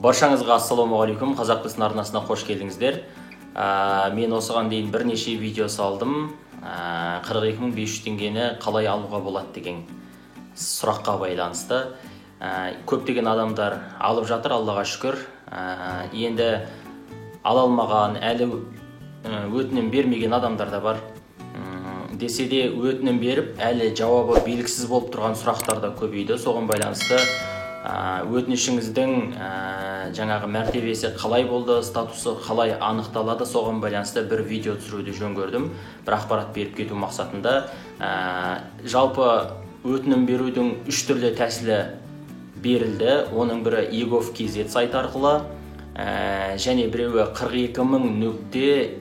Баршаңызға ассалаумағалейкум, Қазақ білсін арнасына қош келдіңіздер. Мен осыған дейін бірнеше видео салдым. 42 500 теңгені қалай алуға болады деген сұраққа байланысты. Көптеген адамдар алып жатыр, Аллаға шүкір. Енді ала алмаған, әлі өтінім бермеген адамдар да бар. Десе де, өтінім беріп, әлі жауабы белгісіз болып тұрған сұрақтар да көбейді. Соған байланысты өтінішіңіздің жаңағы мәртебесі қалай болды, статусы қалай анықталады, соған байланысты бір видео түсіруді жөн көрдім, бір ақпарат беріп кету мақсатында. Жалпы өтінім берудің үш түрлі тәсілі берілді. Оның бірі egov kz сайты арқылы, және біреуі 42 000 нүкте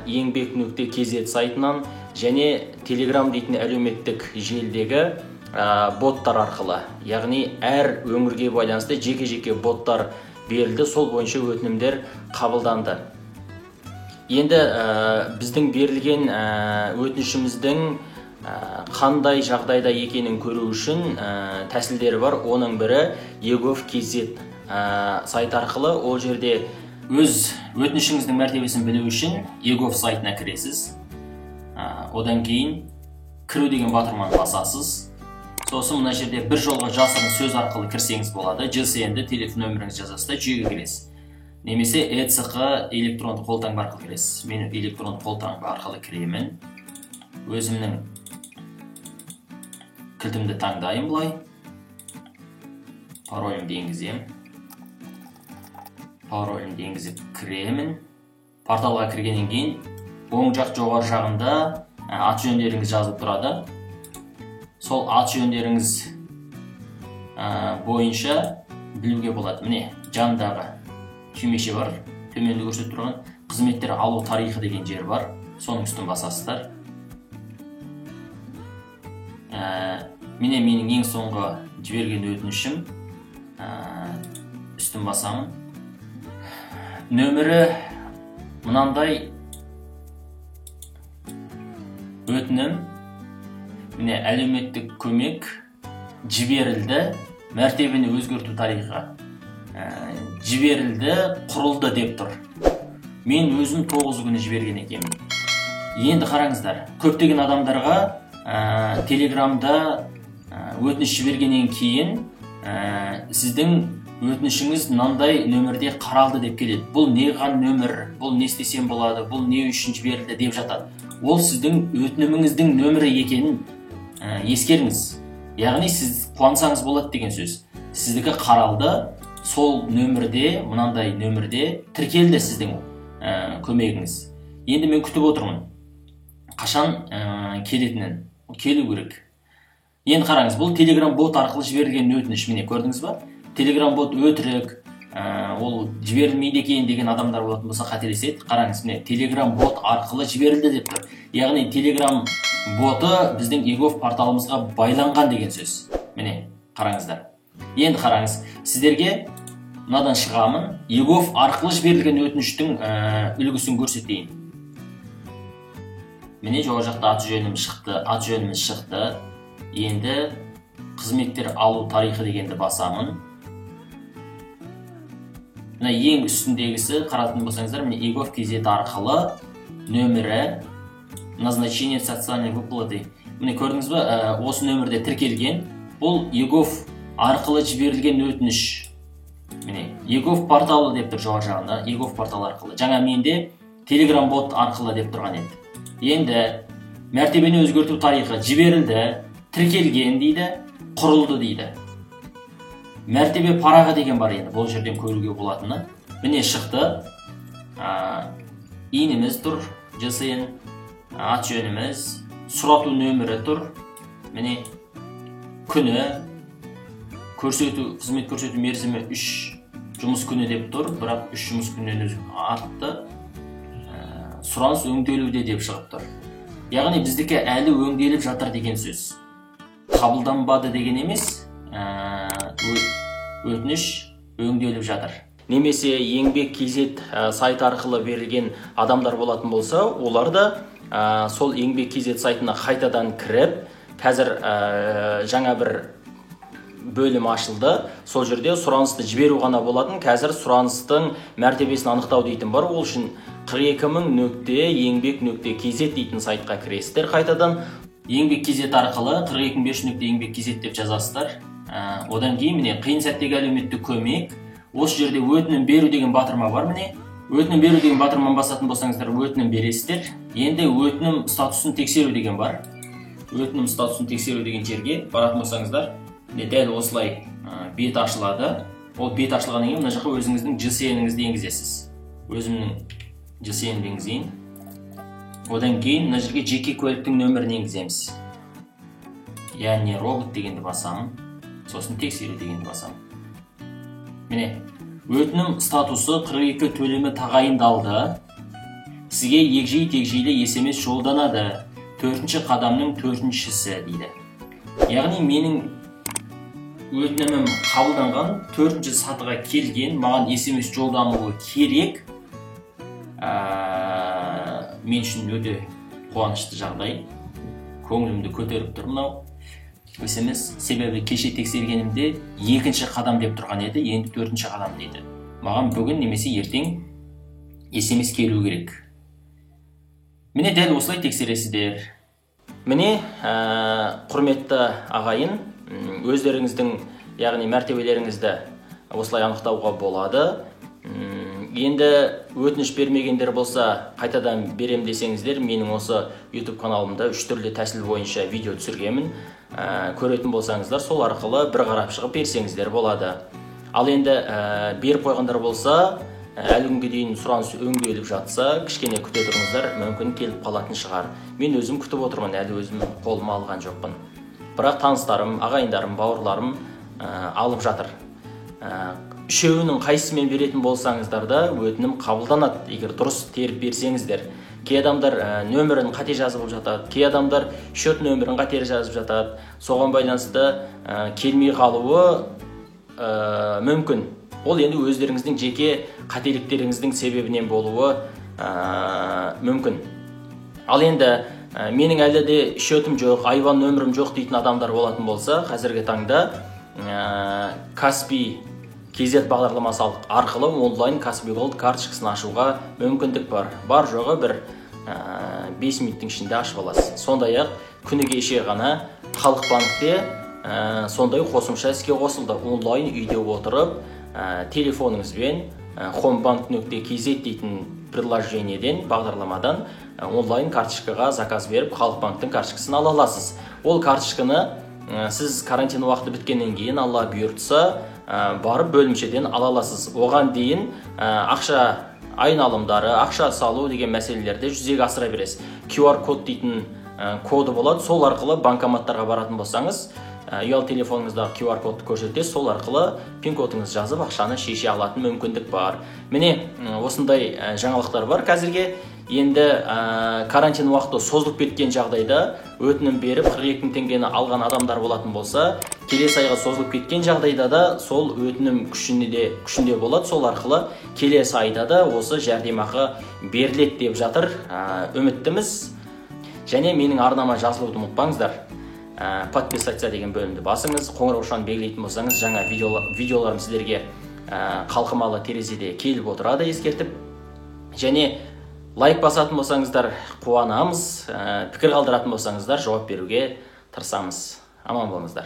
еңбек нүкте kz сайтынан және Телеграм дейтін әлеуметтік желідегі боттар арқылы. Яғни әр өңірге байланысты жеке-жеке боттар берілді, сол бойынша өтінімдер қабылданды. Енді біздің берілген өтінішіміздің қандай жағдайда екенін көру үшін тәсілдері бар. Оның бірі egov kz сайт арқылы. Ол жерде өз өтінішіңіздің мәртебесін білу үшін egov сайтына кіресіз. Одан кейін кіру деген батырманы басасыз. Сосын мына жерде бір жолға жасырын сөз арқылы кірсеңіз болады. ЖСН-ді, телефон нөміріңізді жазасыз да, жүйеге кіресіз. Немесе ЭЦҚ, электронды қолтаңба арқылы кіресіз. Мен электронды қолтаңба арқылы кіремін. Өзімнің кілтімді таңдаймын былай. Паролімді енгіземін. Паролімді енгізіп кіремін. Порталға кіргеннен кейін оң жақ жоғары жағында аты жөндеріңіз жазылып тұрады. Сол аты жөндеріңіз бойынша білуге болады. Міне, жанындағы түймеше бар, төменде көрсетіп тұрған қызметтер алу тарихы деген жер бар, соның үстін басасыздар. Міне, менің ең соңғы жіберген өтінішім. Үстін басамын. Нөмірі мынандай өтінім. Міне, әлеуметтік көмек жіберілді, мәртебені өзгерту тарихы, жіберілді, құрылды деп тұр. Мен өзім 9 күні жіберген екенмін. Енді қараңыздар, көптеген адамдарға Телеграмда өтініш жібергеннен кейін сіздің өтінішіңіз мынандай нөмірде қаралды деп келеді. Бұл не ған нөмір, бұл не істесем болады, бұл не үшін жіберілді деп жатады. Ол сіздің өтініміңіздің нөмірі екенін ескеріңіз. Яғни сіз қуансаңыз болады деген сөз. Сіздікі қаралды, сол нөмірде, мынандай нөмірде тіркелді сіздің көмегіңіз. Енді мен күтіп отырмын қашан келетінін. Келу керек. Енді қараңыз, бұл Телеграм бот арқылы жіберілген өтініш. Міне, көрдіңіз ба? Телеграм бот өтірік, ол жіберілмейді екен деген адамдар болатын болса, қателеседі. Қараңыз, міне, Телеграм бот арқылы жіберілді деп тұр. Яғни Телеграм боты біздің egov порталымызға байланған деген сөз. Міне, қараңыздар. Енді қараңыз, сіздерге мынадан шығамын. Egov арқылы жіберілген өтініштің үлгісін көрсетейін. Міне, жоғары жақта аты жөнім шықты, аты жөніміз шықты. Енді қызметтер алу тарихы дегенді басамын. Мына ең үстіндегісі, қаратын болсаңыздар, міне, egov kz арқылы нөмірі назначение социальной выплаты. Міне, көрдіңіз ба, осы нөмірде тіркелген. Бұл egov арқылы жіберілген өтініш. Міне, egov порталы деп тұр жоғары жағында, egov порталы арқылы. Жаңа менде Telegram бот арқылы деп тұрған еді. Енді мәртебені өзгерту тарихы жіберілді, тіркелген дейді, құрылды дейді. Мәртебе парағы деген бар енді, бұл жерден көруге болатыны. Міне, шықты. ИИНіміз тұр, ЖСН, аты жөніміз, сұрату нөмірі тұр. Міне, күні, көрсету, қызмет көрсету мерзімі 3 жұмыс күні деп тұр, бірақ 3 жұмыс күнінен артты. Сұраныс өңделуде деп шығып тұр. Яғни біздікі әлі өңделіп жатыр деген сөз. Қабылданбады деген емес, өтініш өңделіп жатыр. Немесе еңбек kz сайты арқылы берілген адамдар болатын болса, олар да сол еңбек kz сайтына қайтадан кіріп, қазір жаңа бір бөлім ашылды. Сол жерде сұранысты жіберу ғана болатын. Қазір сұраныстың мәртебесін анықтау дейтін бар. Ол үшін 42000.еңбек.kz дейтін сайтқа кіресіздер. Қайтадан еңбек kz арқылы 42500.еңбек.kz деп жазасыздар. Одан кейін міне қиын сәттегі әлеуметтік көмек. Осы жерде өтінім беру деген батырма бар. Міне өтінім беру деген батырманы басатын болсаңыздар, өтінім бересіздер. Енді өтінім статусын тексеру деген бар. Өтінім статусын тексеру деген жерге баратын болсаңыздар, міне дәл осылай бет ашылады. Ол бет ашылғаннан кейін мына жаққа өзіңіздің ЖСН-іңізді енгізесіз. Өзімнің ЖСН-ді енгізейін. Одан кейін мына жерге жеке куәліктің нөмірін енгіземіз. Яғни робот дегенді басамын, сосын тексеру дегенді басамын. Міне өтінім статусы 42 төлемі тағайындалды. Сізге егжей-тегжейлі SMS жолданады. 4-ші қадамның 4-шісі дейді. Яғни менің өтінімім қабылданған, 4-ші сатыға келген, маған SMS жолдануы керек. Мен үшін өте қуанышты жағдай. Көңілімді көтеріп тұр мынау SMS. Себебі кеше тексергенімде 2-ші қадам деп тұрған еді, енді 4-ші қадам дейді. Маған бүгін немесе ертең SMS келу керек. Міне дәл осылай тексересіздер. Міне, құрметті ағайын, өздеріңіздің, яғни мәртебелеріңізді осылай анықтауға болады. Енді өтініш бермегендер болса, қайтадан берем десеңіздер, менің осы YouTube каналымда 3 түрлі тәсіл бойынша видео түсіргенмін. Көретін болсаңыздар, сол арқылы бір қарап шығып берсеңіздер болады. Ал енді беріп қойғандар болса, әлі күнге дейін сұраныс өңделіп жатса, кішкене күте тұрыңыздар, мүмкін келіп қалатын шығар. Мен өзім күтіп отырмын, әлі өзім қолыма алған жоқпын. Бірақ таныстарым, ағайындарым, бауырларым алып жатыр. Үшеуінің қайсысымен беретін болсаңыздар да өтінім қабылданады, егер дұрыс теріп берсеңіздер. Кей адамдар нөмірін қате жазып жатады, кей адамдар счет нөмірін қате жазып жатады. Соған байланысты келмей қалуы мүмкін. Ол енді өздеріңіздің жеке қателіктеріңіздің себебінен болуы мүмкін. Ал енді менің әлі де счетім жоқ, айван нөмірім жоқ дейтін адамдар болатын болса, қазіргі таңда Каспи KZ бағдарламасы арқылы онлайн Каспи Gold карточкасын ашуға мүмкіндік бар. Бар жоғы бір 5 минуттың ішінде ашып аласыз. Сондай-ақ күні кеше ғана Халық банкте сондай қосымша іске қосылды. Онлайн үйде отырып телефоныңызбен homebank.kz дейтін приложениеден, бағдарламадан онлайн карточкаға заказ беріп, Халық банктің карточкасын ала аласыз. Ол карточканы сіз карантин уақыты біткеннен кейін, Алла бұйыртса, барып бөлімшеден ала аласыз. Оған дейін ақша айналымдары, ақша салу деген мәселелерді жүзеге асыра бересіз. QR код дейтін коды болады. Сол арқылы банкоматтарға баратын болсаңыз, ұялы телефоныңыздағы QR кодты көрсетесіз, сол арқылы пин кодыңызды жазып ақшаны шеше алатын мүмкіндік бар. Міне осындай жаңалықтар бар қазірге. Енді карантин уақыты созылып кеткен жағдайда өтінім беріп 42 000 теңгені алған адамдар болатын болса, келесі айға созылып кеткен жағдайда да сол өтінім күшінде болады. Сол арқылы келесі айда да осы жәрдемақы беріледі деп жатыр. Үміттіміз. Және менің арнама жазылуды ұмытпаңыздар. Подписаться деген бөлімді басыңыз, қоңыраушаны белгілейтін болсаңыз, жаңа видеоларым сіздерге қалқымалы терезеде келіп отырады ескертіп. Және лайк басатын болсаңыздар қуанамыз, пікір қалдыратын болсаңыздар жауап беруге тырысамыз. Аман болыңыздар.